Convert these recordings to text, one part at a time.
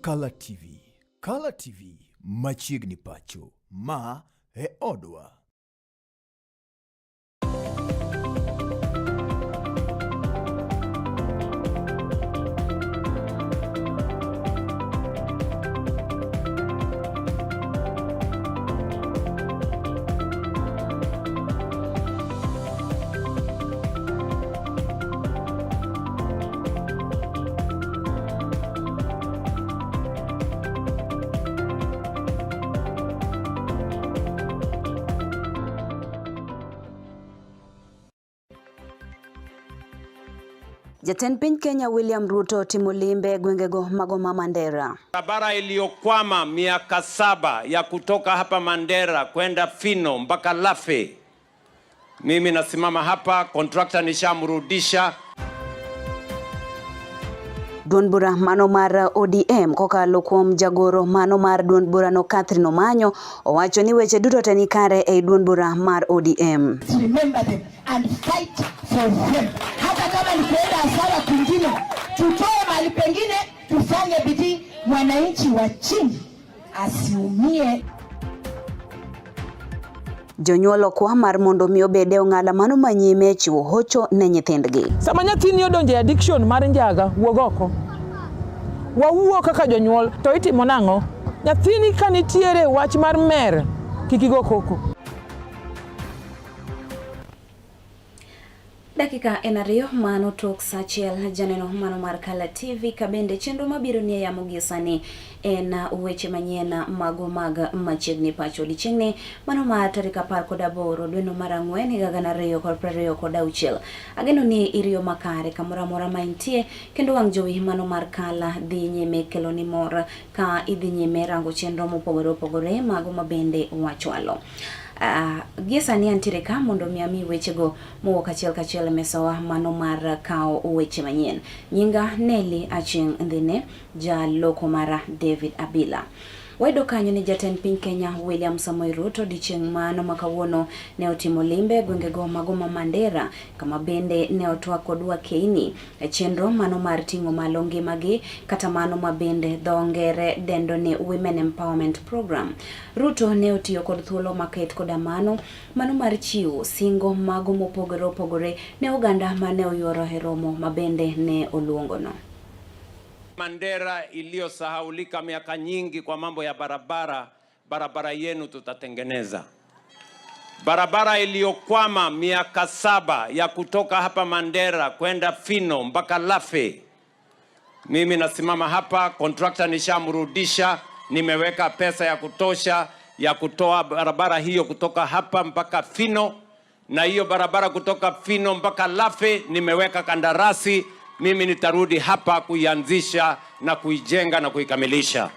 Kala TV. Kala TV machiegni pacho. Ma e odwa. Jatend piny Kenya William Ruto timo limbe e gwengego mago ma Mandera. Barabara iliyokwama miaka 7 ya kutoka hapa Mandera kwenda Fino mpaka Lafe. Mimi nasimama hapa, contractor nishamrudisha. Duond bura mano mar ODM kokalo kuom jagoro mano mar duond burano Catherine Omanyo owacho ni weche duto te ni kare ei duond bura mar ODM. Remember them and fight for them. Hata kama ni kuenda hasara kwingine, tutoe mahali pengine, tufanye bidii, mwananchi wa chini asiumie. Jonyuol okwa mar mondo mi obed e ong'ala mano manyime chiwo hocho ne nyithindgi. Sama nyathini odonjo e addiction mar njaga, wuog oko. Wawuo kaka jonyuol to itimo nang'o? Nyathini ka nitiere wach mar mer, kik igo koko. Dakika en ariyo mano tok saa achiel janeno mano mar Kala TV kabende chenro mabiro nie yamo gie sani en weche manyien mago mag machiegni pacho odiechieng'ni mano mar tarik 18 dweno mar ang'wen higa gana ariyo kod piero ariyo kod auchiel. Ageno ni iriyo makare kamoro amora ma intie kendo wang' jowi mano mar Kala dhi nyime kelo ni mor ka idhi nyime rango chenro mopogore opogore mago ma bende wachwalo. Gie sani antiere ka mondo mi ami wechego mowuok achiel kachiel e mesawa mano mar kawo weche manyien. Nyinga Nelly Achieng' Ndhine, jaloko mara David Abila. Wayudo kanyo ni jatend piny Kenya William Samoei Ruto odiechieng' mano ma kawuono ne otimo limbe e gwengego mago ma Mandera kama bende ne otwak kod wakeini e chenro mano mar ting'o malo ngimagi kata mano ma bende dho ngere dendo ni Women Empowerment Program. Ruto ne otiyo kod thuolo maket koda mano mar chiwo singo mago mopogore opogore ne oganda mane oyuoro e romo ma bende ne oluongono. Mandera iliyosahaulika miaka nyingi kwa mambo ya barabara, barabara yenu tutatengeneza. Barabara iliyokwama miaka 7 ya kutoka hapa Mandera kwenda Fino mpaka Lafe. Mimi nasimama hapa, contractor nishamrudisha, nimeweka pesa ya kutosha ya kutoa barabara hiyo kutoka hapa mpaka Fino, na hiyo barabara kutoka Fino mpaka Lafe nimeweka kandarasi. Mimi nitarudi hapa kuianzisha na kuijenga na kuikamilisha.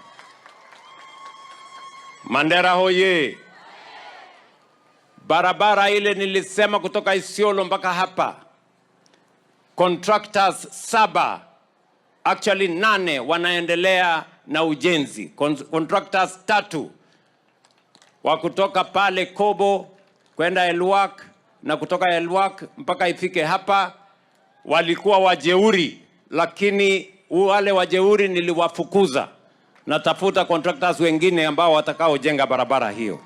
Mandera hoye! Barabara ile nilisema kutoka Isiolo mpaka hapa, contractors 7, actually 8 wanaendelea na ujenzi. Contractors 3 wa kutoka pale Kobo kwenda Elwak na kutoka Elwak mpaka ifike hapa walikuwa wajeuri, lakini wale wajeuri niliwafukuza. Natafuta contractors wengine ambao watakaojenga barabara hiyo.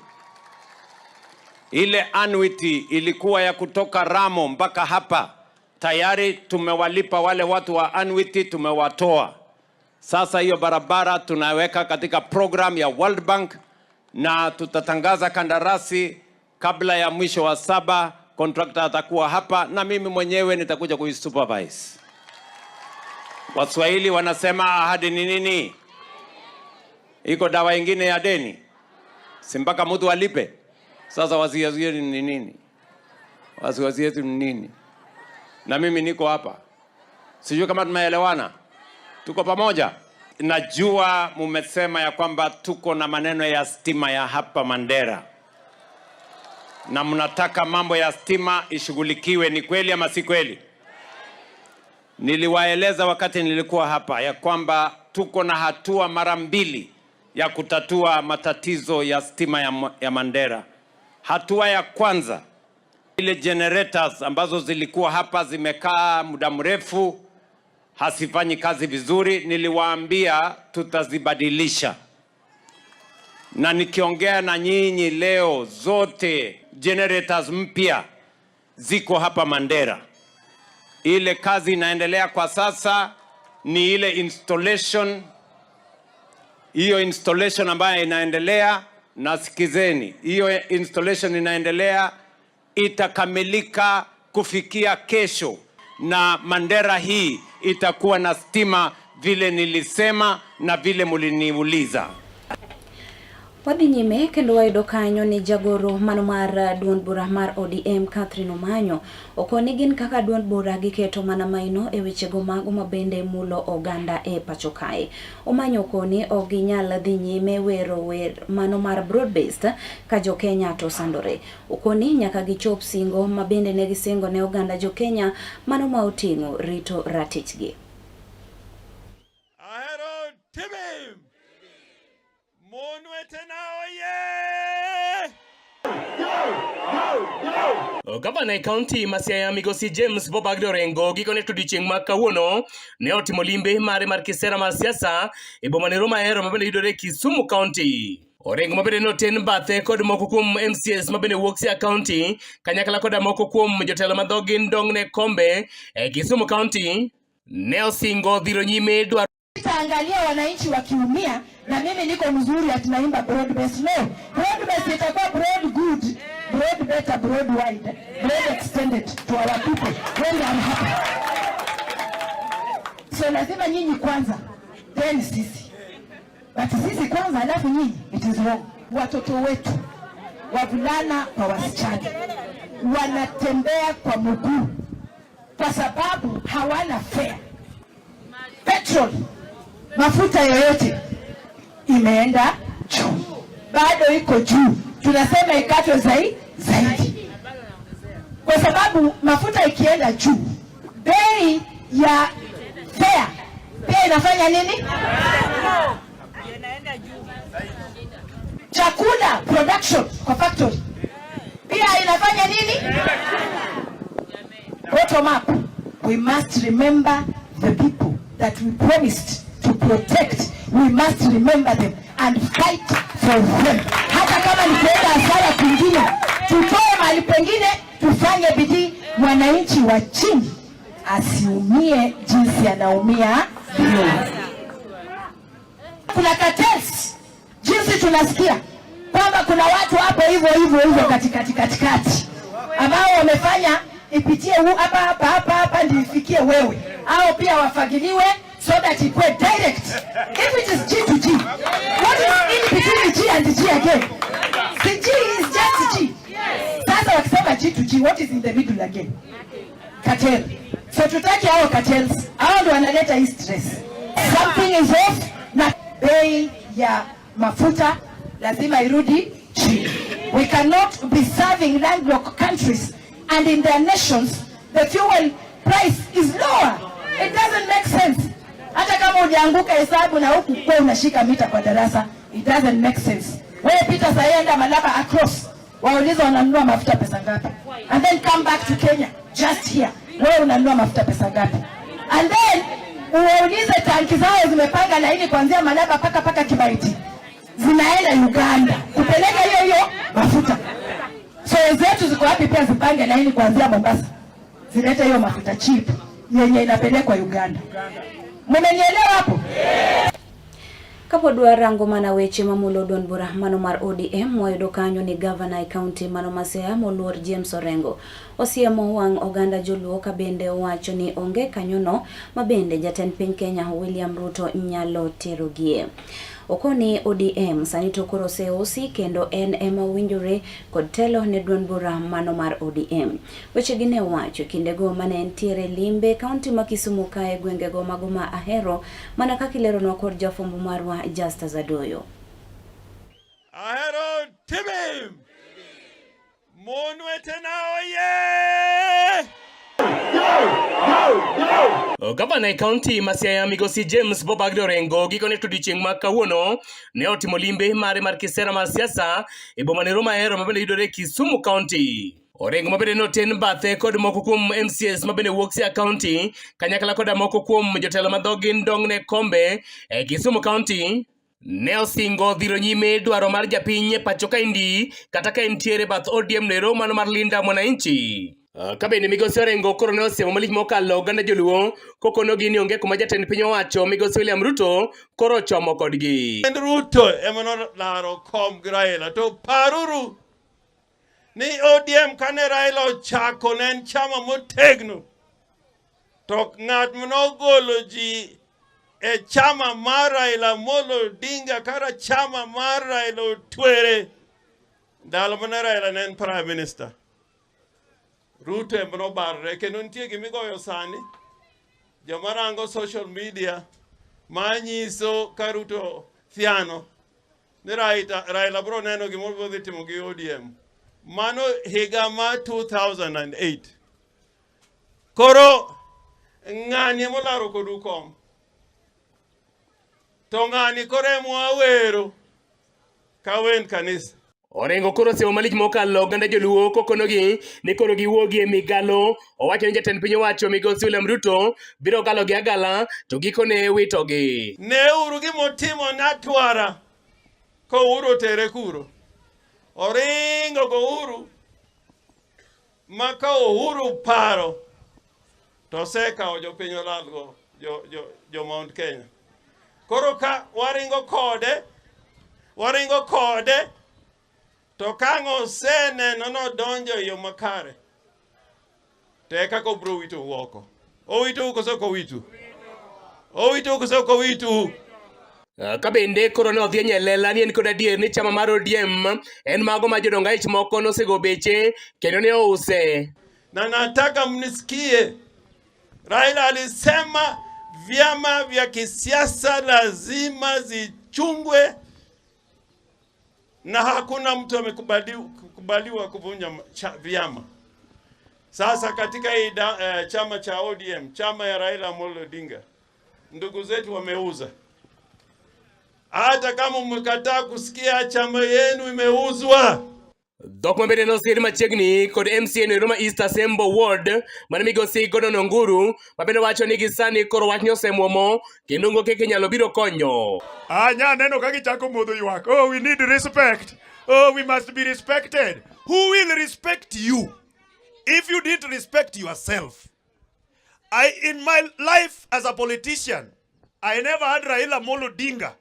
Ile annuity ilikuwa ya kutoka Ramo mpaka hapa, tayari tumewalipa wale watu wa annuity, tumewatoa. Sasa hiyo barabara tunaweka katika program ya World Bank na tutatangaza kandarasi kabla ya mwisho wa 7. Contractor atakuwa hapa na mimi mwenyewe nitakuja kuisupervise. Waswahili wanasema ahadi ni nini? Iko dawa ingine ya deni? Si mpaka mtu alipe? Sasa wasiwasi yetu ni nini? Wasiwasi yetu ni nini? Na mimi niko hapa. Sijui kama tumeelewana. Tuko pamoja. Najua mumesema ya kwamba tuko na maneno ya stima ya hapa Mandera. Na mnataka mambo ya stima ishughulikiwe, ni kweli ama si kweli? Niliwaeleza wakati nilikuwa hapa ya kwamba tuko na hatua mara 2 ya kutatua matatizo ya stima ya Mandera. Hatua ya kwanza, ile generators ambazo zilikuwa hapa zimekaa muda mrefu, hazifanyi kazi vizuri. Niliwaambia tutazibadilisha, na nikiongea na nyinyi leo, zote generators mpya ziko hapa Mandera. Ile kazi inaendelea kwa sasa ni ile installation, hiyo installation ambayo inaendelea, na sikizeni, hiyo installation inaendelea, itakamilika kufikia kesho, na Mandera hii itakuwa na stima vile nilisema na vile muliniuliza. Wadhi nyime kendo wayudo kanyo ni jagoro mano mar duond bura mar ODM Catherine Omanyo okoni gin kaka duond bura giketo mana maino e wechego mago mabende mulo oganda e pacho kae. Omanyo okoni ok ginyal dhi nyime wero wer mano mar broad based ka jo Kenya to sandore. Okoni nyaka gichop singo mabende ne gisingo ne oganda jo Kenya mano ma oting'o rito ratichgi. Ahero Tibim! Mon wetena oye! Gavana e kaunti ma Siaya migosi James Bob Orengo gikone to odiechieng' ma kawuono ne otimo limbe mare mar kisera mar siasa e boma nero Mahero mabende yudore Kisumu County. Orengo mabende noten bathe kod moko kuom MCAs mabende wuok Siaya County kanyakla koda moko kuom jotelo ma dhogi ndong' ne kombe e Kisumu County ne osingo dhiro nyime dwaro Sitaangalia wananchi wakiumia na mimi niko mzuri ati naimba broad base. No, broad base itakuwa broad good, broad better, broad wide, broad extended to our people when they are happy. So lazima nyinyi kwanza, then sisi. But sisi kwanza alafu nyinyi, it is wrong. Watoto wetu wavulana kwa wasichana wanatembea kwa mguu kwa sababu hawana fare. Petrol, mafuta yoyote imeenda juu, bado iko juu. Tunasema ikatwe zaidi, kwa sababu mafuta ikienda juu, bei ya fare pia inafanya nini? Chakula production kwa factory pia inafanya nini? Bottom up, we must remember the people that we promised to protect. We must remember them and fight for them. Hata kama ni kuenda hasara kwingine, tutoe mahali pengine, tufanye bidii, mwananchi wa chini asiumie jinsi anaumia leo. Kuna cartels, jinsi tunasikia kwamba kuna watu hapo hivyo hivyo hivyo katikati katikati ambao wamefanya ipitie hapa hapa hapa hapa ndio ifikie wewe, au pia wafagiliwe so that ikuwe direct. If it is G to G, what is in between G and G again? The G is just G. Sasa wakisema G to G, what is in the middle again? Cartel. So tutaki hao cartels, hao ndio wanaleta hii stress. Something is off na bei ya mafuta lazima irudi chini. We cannot be serving landlocked countries and in their nations the fuel price is lower. It doesn't make sense. Hata kama ulianguka hesabu na huku kwa unashika mita kwa darasa, it doesn't make sense. Wewe pita sasa, enda Malaba across, waulize wananunua mafuta pesa ngapi, and then come back to Kenya just here, wewe unanunua mafuta pesa ngapi, and then uwaulize tanki zao zimepanga laini kuanzia Malaba paka paka Kibaiti, zinaenda Uganda kupeleka hiyo hiyo mafuta. So zetu ziko wapi? Pia zipange laini kuanzia Mombasa zilete hiyo mafuta cheap yenye inapelekwa Uganda. Mmenielewa hapo? Kapod warango mana weche mamulo duond bura mano mar ODM wayudo kanyo ni gavana e kaunti mano ma Siaya moluor James Orengo osiemo wang' oganda joluo ka bende owacho ni onge kanyono ma bende jatend piny Kenya William Ruto nyalo terogie. Okoni ODM sani to koro oseusi kendo en ema owinjore kod telo ne duond bura mano mar ODM. Wechegi ne owacho kindego mane entiere limbe kaunti ma Kisumu kae gwengego mago ma Ahero mana kaka ileronwa kod jafwambo marwa Justus Adoyo. Ahero Tibim! Mon wetena oye! Gavana e kaunti ma Siaya migosi James Bob Orengo gikone to odiechieng' ma kawuono ne otimo limbe mare mar kisera mar siasa e boma nero Mahero mabende yudore Kisumu County. Orengo mabende noten bathe kod moko kuom MCAs mabende wuok Siaya County kanyakla koda moko kuom jotelo ma dhogi ndong' ne kombe e Kisumu County ne osingo dhiro nyime dwaro mar japiny e pacho kaendi kata ka entiere bath ODM nero mano mar Linda Mwananchi. Ka bende migosi Orengo koro ne osiemo malich mokalo oganda joluo kokonogi ni onge kuma jatend piny owacho migosi William Ruto koro ochomo kodgi. En Ruto ema nolaro kom gi Raila to paruru ni ODM kane Raila ochako ne en chama motegno to ng'at manogolo ji e chama mar Raila Amolo Odinga kara chama mar Raila otwere ndalo mane Raila ne en prime minister. Ruto ema nobarore kendo nitie gimigoyo sani joma rango social media manyiso ka Ruto thiano ni Raila bro neno gima odhi timo gi ODM. Mano higa mar 2008. Koro ng'ani ema olaro kodu kom. To ng'ani koro ema wawero ka wend kanisa. Orengo koro osiemo malich mokalo oganda joluo kokonogi ni koro giwuogi e migalo. Owacho ni jatend piny owacho migosi William Ruto biro galogi agala to gikone witogi. Neuru gimotimo ne Atwara ka Uhuru otere kuro. Oringo go Uhuru ma ka Uhuru paro to osekawo jopiny olalgo jo, jo, jo Mount Kenya. Koro ka waringo kode, waringo kode to ka ang' oseneno nodonjo e yo makare to e kaka obiro witou oko. Owitou koso ok owitu? Owitou koso ok owitu? Ka bende koro ne odhi e nyelela ni en kod adier ni chama mar ODM en mago ma jodong aich moko nosego beche kendo ne ouse. Na nataka mnisikie, Raila alisema vyama vya kisiasa lazima zichungwe na hakuna mtu amekubaliwa kuvunja vyama. Sasa katika hii chama cha ODM, chama ya Raila Amolo Odinga, ndugu zetu wameuza. Hata kama mmekataa kusikia, chama yenu imeuzwa. Dhok ma bende nosir machiegni kod MCA no Roma East Asembo Ward mane migosi Gordon Onguru ma bende wacho ni gisani koro wachni osemuomo kendo onge kaka inyalo biro konyo. Anya neno ka gichako modho ywak. Oh, we need respect. Oh, we must be respected. Who will respect you if you didn't respect yourself? In my life as a politician, I never had Raila Amolo Odinga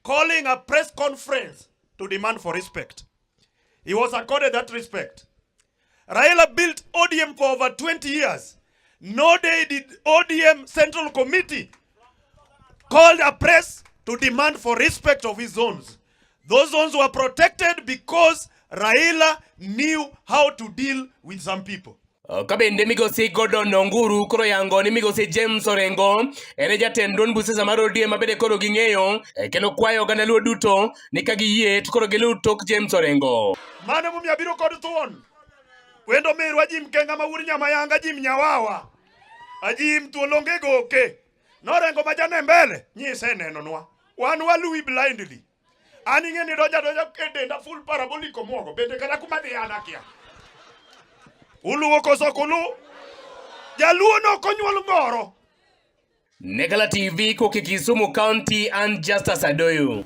calling a press conference to demand for respect. He was accorded that respect. Raila built ODM for over 20 years. No day did ODM Central Committee called a press to demand for respect of his zones. Those zones were protected because Raila knew how to deal with some people. Ka bende migosi Gordon Onguru koro yango ni migosi James Orengo en e jatend duond busiasa mar ODM ma bende koro ging'eyo kendo kwayo oganda luo duto ni ka giyie to koro giluw tok James Orengo. Mano emomiyo abiro kod thuon. Wendo merwa Jim Kenga ma wuod Nyamayanga Jim Nyawawa. Ajim thuol onge goke. Norengo ma jane mbele nyise nenonwa. Wan waluwi blindly. An ing'e ni donja donja e denda full parabolic omuogo. Bende kata kuma dhi an akia. Uluwo koso ok uluw? Jaluo no ok onyuol ngoro. Negala TV koke Kisumu County and Justus Adoyo.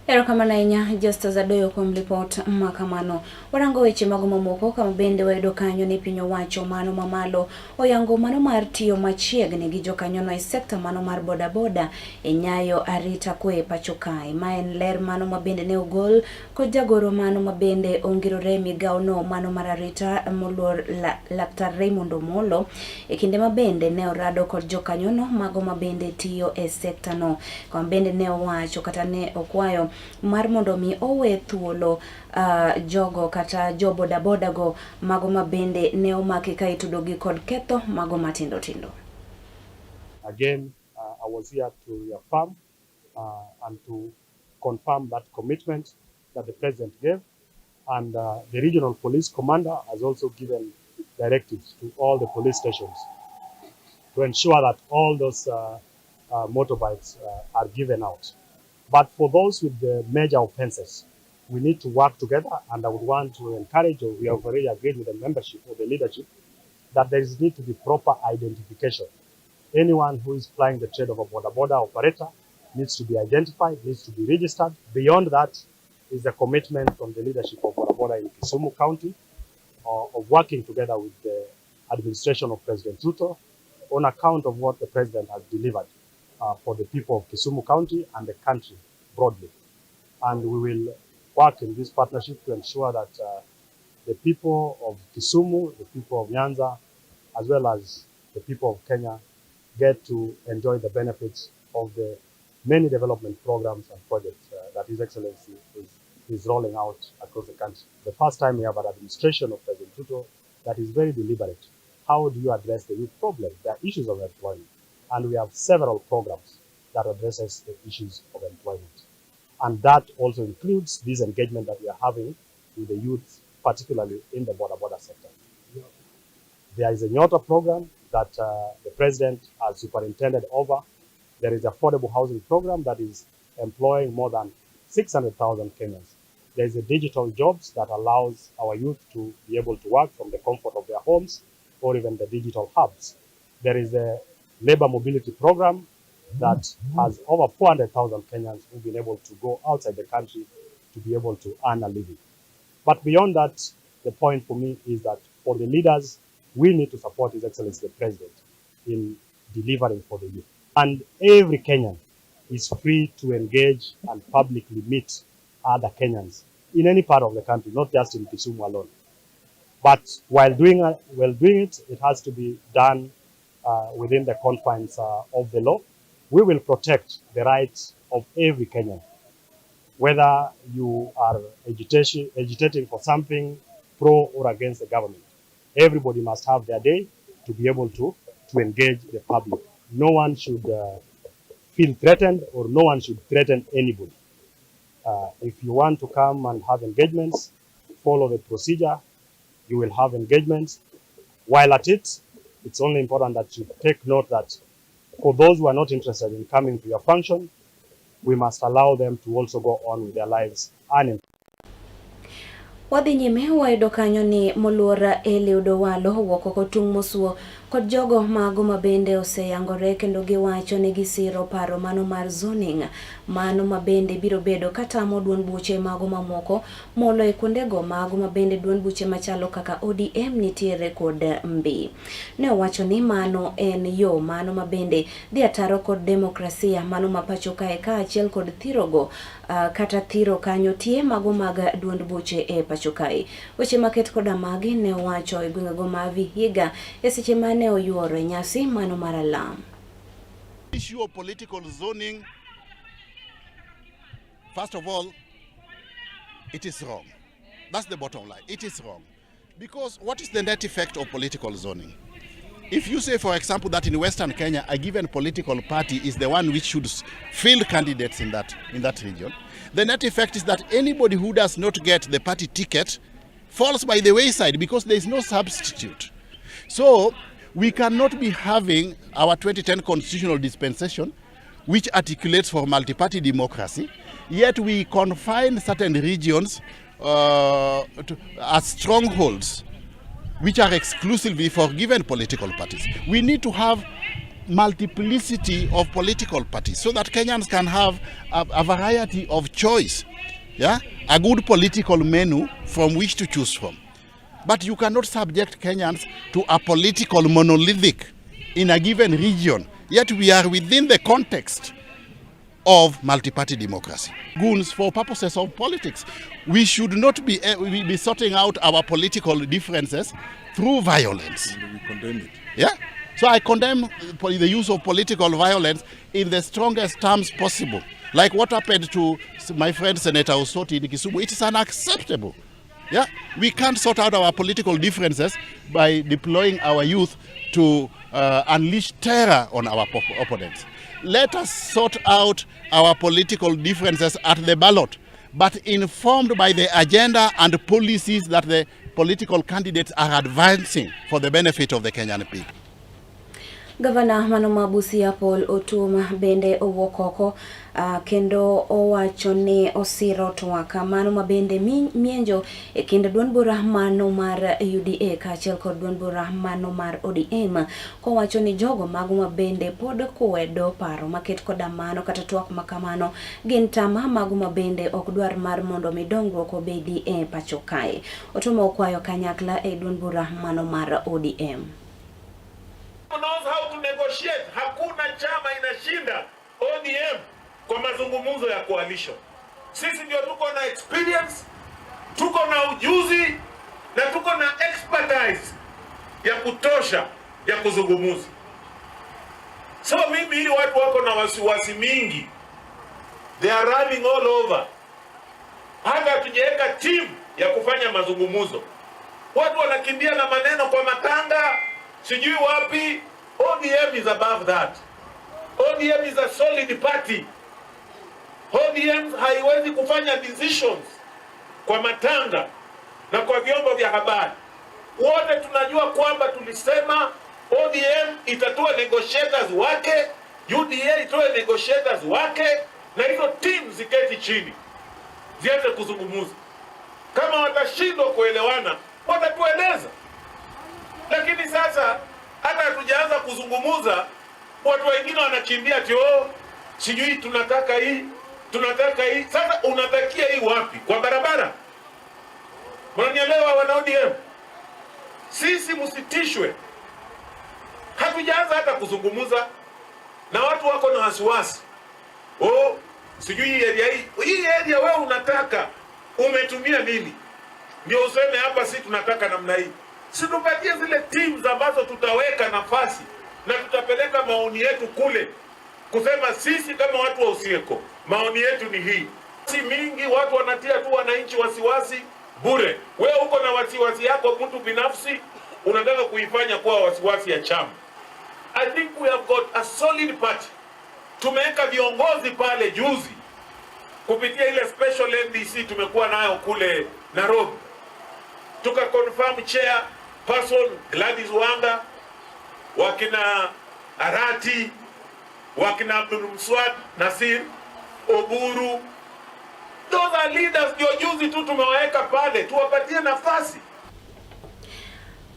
Erokamano ahinya Justus Adoyo kuom lipot ma kamano. Warango weche mago mamoko kama bende wayudo kanyo ni piny owacho mano mamalo oyango mano mar tiyo machiegni gi jokanyono e sekta mano mar bodaboda e nyayo arita kwe pacho kae. Ma en ler mano ma bende ne ogol kod jagoro mano ma bende ongirore e migawono mano mar arita moluor Laktar Raymond Omolo e kinde ma bende ne orado kod jokanyono mago ma bende tiyo e sekta no. Kama bende ne owacho kata ne okwayo mar mondo mi owe thuolo jogo kata jo bodaboda go mago ma bende ne omaki ka itudogi kod ketho mago matindo tindo. Again, I was here to reaffirm and to confirm that commitment that the president gave, and the regional police commander has also given directives to all the police stations to ensure that all those motorbikes are given out. But for those with the major offenses, We need to work together, and I would want to encourage, or we have already agreed with the membership or the leadership, that there is need to be proper identification. Anyone who is plying the trade of a boda boda operator needs to be identified, needs to be registered. Beyond that is the commitment from the leadership of boda boda in Kisumu County of working together with the administration of President Ruto on account of what the president has delivered for the people of Kisumu County and the country broadly. And we will work in this partnership to ensure that the people of Kisumu, the people of Nyanza, as well as the people of Kenya get to enjoy the benefits of the many development programs and projects that His Excellency is rolling out across the country. The first time we have an administration of President Ruto that is very deliberate. How do you address the youth problem? There are issues of employment, and we have several programs that addresses the issues of employment. And that also includes this engagement that we are having with the youth, particularly in the boda boda sector. There is a Nyota program that the president has superintended over. There is affordable housing program that is employing more than 600,000 Kenyans. There is a digital jobs that allows our youth to be able to work from the comfort of their homes or even the digital hubs. There is a labor mobility program that has over 400,000 Kenyans who've been able to go outside the country to be able to earn a living. But beyond that, the point for me is that for the leaders, we need to support His Excellency the President in delivering for the youth. And every Kenyan is free to engage and publicly meet other Kenyans in any part of the country, not just in Kisumu alone. But while doing it, it has to be done within the confines of the law. We will protect the rights of every Kenyan, whether you are agitating for something pro or against the government. Everybody must have their day to be able to engage the public. No one should feel threatened or no one should threaten anybody. If you want to come and have engagements, follow the procedure. You will have engagements. While at it, it's only important that you take note that for those who are not interested in coming to your function, we must allow them to also go on with their lives uninterrupted. Wadhi nyime wayudo kanyo ni moluor Eliud Owalo owuok oko tung' mosuo kod jogo mago mabende oseyangore kendo giwacho ni gisiro paro mano mar zoning mano mabende biro bedo katamo duond buche mago mamoko molo e kuondego mago mabende duond buche machalo kaka ODM nitiere kod mbi. Ne owacho ni mano en yo mano mabende dhi ataro kod demokrasia mano ma pacho kae kaachiel kod thirogo kata thiro kanyo tie mago mag duond buche e pacho kae. Weche maket koda magi ne owacho e gwengego ma Vihiga e seche mane oyuoro e nyasi mano mar alam. Issue of political zoning, first of all, it is wrong. That's the bottom line. It is wrong. Because what is the net effect of political zoning? If you say, for example, that in Western Kenya, a given political party is the one which should field candidates in that region, the net effect is that anybody who does not get the party ticket falls by the wayside because there is no substitute. So we cannot be having our 2010 constitutional dispensation, which articulates for multi-party democracy, yet we confine certain regions as strongholds which are exclusively for given political parties. We need to have multiplicity of political parties so that Kenyans can have a variety of choice, yeah, a good political menu from which to choose from. But you cannot subject Kenyans to a political monolithic in a given region. Yet we are within the context of multi-party democracy. Goons for purposes of politics. We should not be sorting out our political differences through violence. And we condemn it. Yeah? So I condemn the use of political violence in the strongest terms possible. Like what happened to my friend Senator Osoti in Kisumu, it is unacceptable. Yeah? We can't sort out our political differences by deploying our youth to unleash terror on our opponents. Let us sort out our political differences at the ballot, but informed by the agenda and policies that the political candidates are advancing for the benefit of the Kenyan people. Gavana mano ma Busia Paul Otuoma bende owuok oko kendo owacho ni osiro twak mano ma bende mienjo e kind duond bura mano mar UDA kaachiel kod duond bura mano mar ODM kowacho ni jogo mago ma bende pod kwedo paro maket koda mano kata twak ma kamano gin tama mago ma bende ok dwar mar mondo mi dongruok obedi e pacho kae. Otuoma okwayo kanyakla e duond bura mano mar ODM. Knows how to negotiate. Hakuna chama inashinda ODM kwa mazungumzo ya coalition. Sisi ndio tuko na experience, tuko na ujuzi na tuko na expertise ya kutosha ya kuzungumza. So mimi hii watu wako na wasiwasi mingi, they are running all over. Hata hatujaweka team ya kufanya mazungumzo, watu wanakimbia na maneno kwa matanga, sijui wapi. ODM is above that. ODM is a solid party. ODM haiwezi kufanya decisions kwa matanga na kwa vyombo vya habari. Wote tunajua kwamba tulisema ODM itatoa negotiators wake, UDA itoe negotiators wake, na hizo team ziketi chini zianze kuzungumza. Kama watashindwa kuelewana, watatueleza. Lakini sasa hata hatujaanza kuzungumza, watu wengine wanakimbia ati oh, sijui tunataka hii, tunataka hii. Sasa unatakia hii wapi? Kwa barabara? Mnanielewa wana ODM? Sisi msitishwe, hatujaanza hata kuzungumza na watu wako na wasiwasi. Oh, sijui hii area hii, hii area wewe unataka umetumia nini ndio useme hapa si tunataka namna hii? Si tupatie zile teams ambazo tutaweka nafasi na tutapeleka maoni yetu kule, kusema sisi kama watu wa Usieko maoni yetu ni hii. Si mingi, watu wanatia tu wananchi wasiwasi bure. Wewe uko na wasiwasi yako mtu binafsi, unataka kuifanya kuwa wasiwasi ya chama. I think we have got a solid party. Tumeweka viongozi pale juzi kupitia ile special NDC tumekuwa nayo kule Nairobi, tuka confirm chair person Gladys Wanga, wakina Arati, wakina Abdul Mswad Nasir, Oburu. Those are leaders, ndio juzi tu tumewaweka pale, tuwapatie nafasi.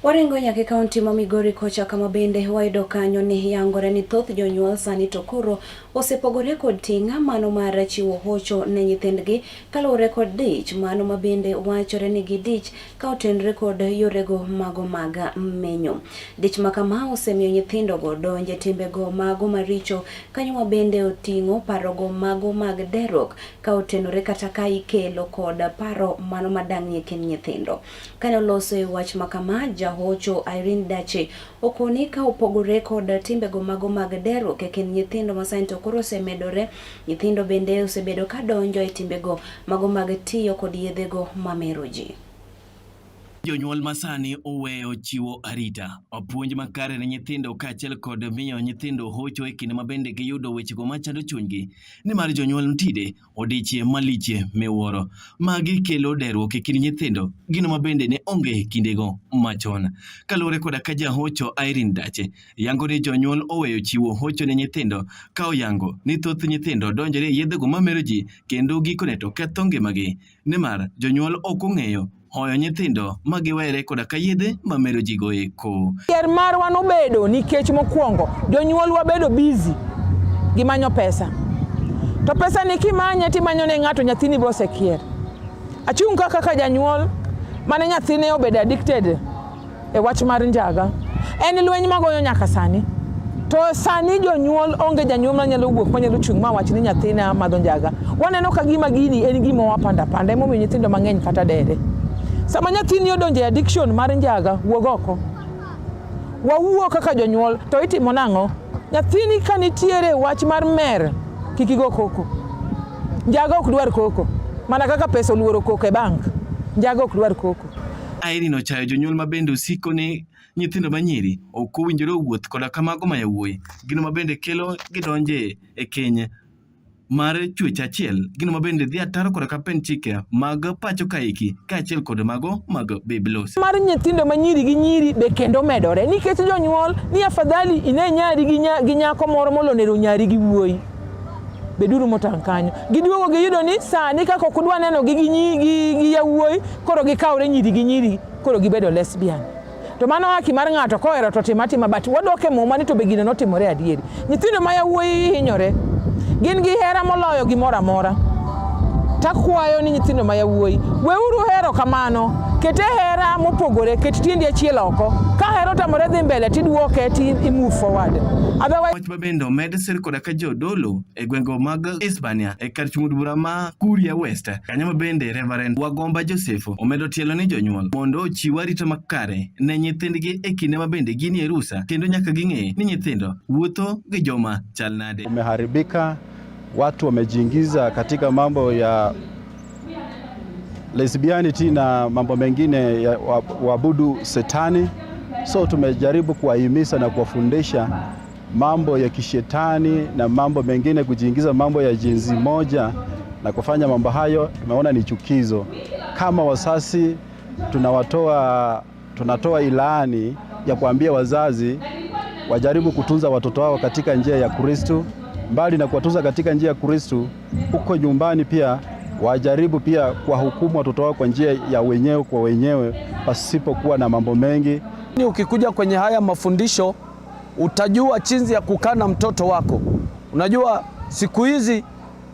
Waringo nyaka e kaunti ma Migori kocha kama bende wayudo kanyo ni yangore ni thoth jonyuol sani to koro osepogore kod ting' mano mar chiwo hocho ne nyithindgi kaluwore kod dich mano ma bende wachore ni gidich ka otenore kod yorego mago mag menyo. Dich ma kama osemiyo nyithindogo donje timbego mago maricho kanyo ma bende oting'o parogo mago mag derruok ka otenore kata ka ikelo kod paro mano madang'ni e kind nyithindo. Kane oloso e wach ma kama, jahocho Irene Dache okoni ka opogore kod timbego mago mag derruok e kind nyithindo ma sani to koro osemedore, nyithindo bende osebedo ka donjo e timbego mago mag tiyo kod yedhego mamero ji. Jonyuol masani oweyo chiwo arita, puonj makare ne nyithindo kaachiel kod miyo nyithindo hocho e kinde ma bende giyudo wechego machando chunygi, nimar jonyuol tinde odichie malich miwuoro. Magi kelo derruok e kind nyithindo, gino ma bende ne onge e kindego machon. Kaluwore koda ka jahocho Irene Dache yango ni jonyuol oweyo chiwo hocho ne nyithindo ka oyango ni thoth nyithindo donjore e yedhego mamero ji kendo gikone to ketho ngimagi nimar jonyuol ok ong'eyo hoyo nyithindo ma giwere koda ka yedhe mamero ji go eko. Ker marwa nobedo nikech mokwongo jonyuol wabedo busy gi manyo pesa. To pesa ni kimanye timanyo ne ng'ato nyathini bo osekier. Achung' ka kaka janyuol mane nyathine obedo addicted e wach mar njaga. En lweny magoyo nyaka sani. To sani jonyuol onge janyuol manyalo wuok manyalo chung' ma wach ni nyathina madho njaga. Waneno ka gima gini en gima wapanda panda emomiyo nyithindo mang'eny kata dere. Sama nyathini odonjo e addiction mar njaga, wuog oko. Wawuo kaka jonyuol to itimo nang'o? Nyathini ka nitiere wach mar mer, kik igo koko. Njaga ok dwar koko. Mana kaka pesa oluoro koko e bank, njaga ok dwar koko. Irene ochayo jonyuol ma bende osiko ni nyithindo ma nyiri ok owinjore owuoth koda kamago ma yawuoyi, gino ma bende kelo gidonje e keny. mar chwech achiel, gino ma bende dhi ataro koda ka pend chike mag pacho kaeki kaachiel kod mago mag Biblos. Mar nyithindo ma nyiri gi nyiri be kendo medore nikech jonyuol ni afadhali ine nyari gi nyako moro molo nero nyari gi wuoyi. Beduru motang' kanyo. Giduogo giyudo ni sani kaka ok udwa neno gi gi yawuoyi koro gikawre nyiri gi nyiri koro gibedo lesbian. To mano haki mar ng'ato kohero to tim atima but wadok e muma ni to be gino notimore adieri. Nyithindo ma yawuoyi hinyore. Gin gi hera moloyo gimoro amora. Takwayo ni nyithindo ma yawuoyi, weuru hero kamano. Kete hera mopogore, ket tiendi achiel oko. Ka hera otamore dhi mbele tiduoke ti i move forward. Otherwise Wach ma bende omed sir koda ka jodolo e gwenge mag Hispania e kar chung' od bura ma Kuria West kanyo ma bende Reverend Wagomba Joseph omedo tielo ni jonyuol mondo ochiw arita makare ne nyithindgi e kinde ma bende ginie rusa kendo nyaka ging'e ni nyithindo wuotho gi joma chal nade. Umeharibika, watu wamejiingiza katika mambo ya lesbianity na mambo mengine ya waabudu setani. So tumejaribu kuwahimiza na kuwafundisha mambo ya kishetani na mambo mengine, kujiingiza mambo ya jinsi moja na kufanya mambo hayo, tumeona ni chukizo. Kama wazazi tunatoa ilani ya kuambia wazazi wajaribu kutunza watoto wao katika njia ya Kristo. Mbali na kuwatunza katika njia ya Kristo, huko nyumbani pia wajaribu pia kuwahukumu watoto wao kwa njia ya wenyewe kwa wenyewe pasipokuwa na mambo mengi. Ukikuja kwenye haya mafundisho utajua jinsi ya kukaa na mtoto wako. Unajua siku hizi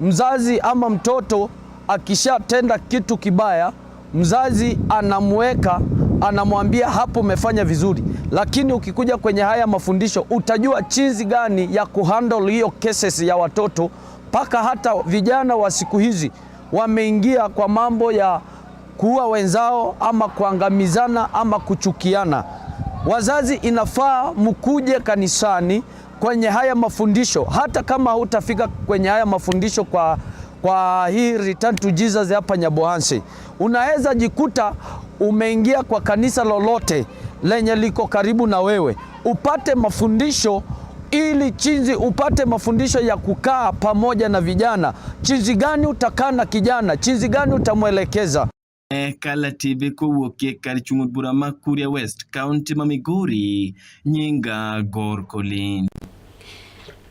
mzazi ama mtoto akishatenda kitu kibaya, mzazi anamweka, anamwambia hapo umefanya vizuri, lakini ukikuja kwenye haya mafundisho utajua jinsi gani ya kuhandle hiyo cases ya watoto. Mpaka hata vijana wa siku hizi wameingia kwa mambo ya kuua wenzao ama kuangamizana ama kuchukiana. Wazazi inafaa mkuje kanisani kwenye haya mafundisho, hata kama hutafika kwenye haya mafundisho kwa hii Return to Jesus hapa Nyabohanse, unaweza jikuta umeingia kwa kanisa lolote lenye liko karibu na wewe, upate mafundisho ili chinzi upate mafundisho ya kukaa pamoja na vijana, chinzi gani utakaa na kijana, chinzi gani utamwelekeza. Kala TV kowuok e kar chung' od bura ma Kuria West, kaunti ma Migori, nyinga Gor Colin.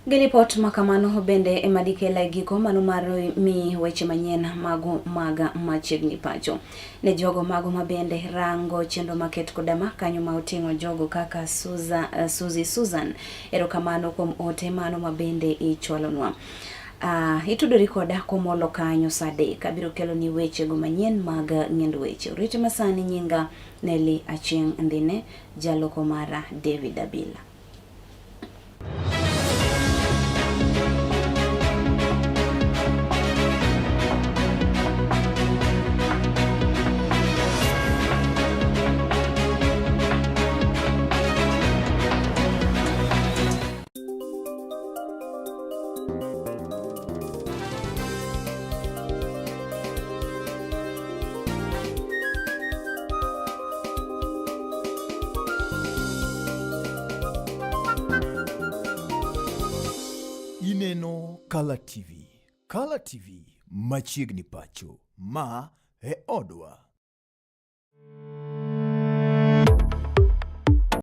Gi ripot ma kamano bende ema dikela e giko mano mar mi weche manyien mago mag machiegni pacho. Ne jogo mago ma bende rango chenro maket koda ma kanyo ma oting'o jogo kaka Suzy Susan. Erokamano kuom ote mano ma bende ichwalonwa. Itudori koda komolo kanyo saa 3 abiro kelo ni weche go manyien mag ng'end weche. Orite masani nyinga Nelly Achieng' Ndine, jaloko mara David Abila. Ineno Kala TV. Kala TV machiegni pacho. Ma e odwa.